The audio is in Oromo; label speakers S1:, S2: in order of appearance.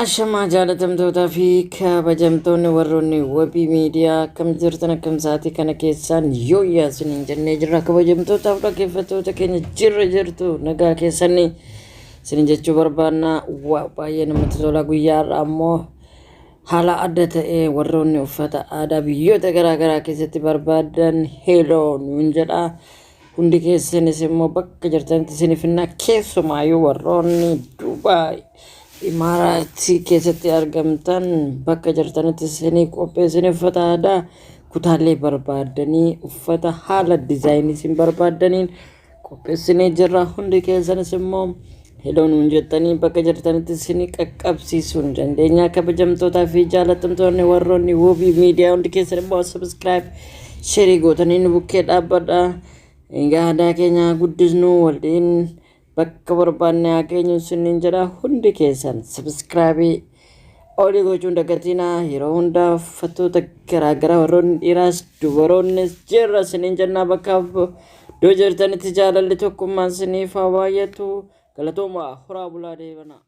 S1: Ashamaa jaalatamtootaa fi kabajamtoonni warroonni Wabii Miidiyaa, akkam jirtan? Akkam sa'aatii kana keessaan yooyyaa isiniin jennee jirra. Kabajamtootaaf dhaggeeffattoota keenya, jirra jirtu, nagaa keessanii isiniin jechuu barbaanna. Waa baay'ee namatti tola. Guyyaa har'aa ammoo haala adda ta'ee warroonni uffata aadaa biyyoota garaa garaa keessatti barbaadan hello nuun jedha. Hundi keessanis immoo bakka jirtanitti isiniif hinnaa. Keessumaayyuu warroonni Dubaay, Imaaraatii keessatti argamtan, bakka jirtanitti isinii qopheessanii uffata aadaa kutaalee barbaaddanii, uffata haala diizaayinii isin barbaaddaniin qopheessinee jirra. Hundi keessanis immoo hello nuun jettanii bakka jirtanitti isinii qaqqabsiisuu ni dandeenya. Kabajamtootaa fi jaalatamtoonni warroonni Wabii Miidiyaa, hundi keessan immoo subscribe, share gootanii nu bukkee dhaabbadha. Egaa aadaa keenya guddisnu, waliin bakka barbaanne haa geenyu isiniin jedha. Hundi keessan subscribe olii gochuun dagatinaa. Yeroo hundaa uffattoota garaagaraa, warroonni dhiiraas dubaroonnis jirra isiniin jennaa. Bakka iddoo jirtanitti jaalalli, tokkummaan isiniif haa baay'atu. Galatooma, horaa bulaa, deebanaa.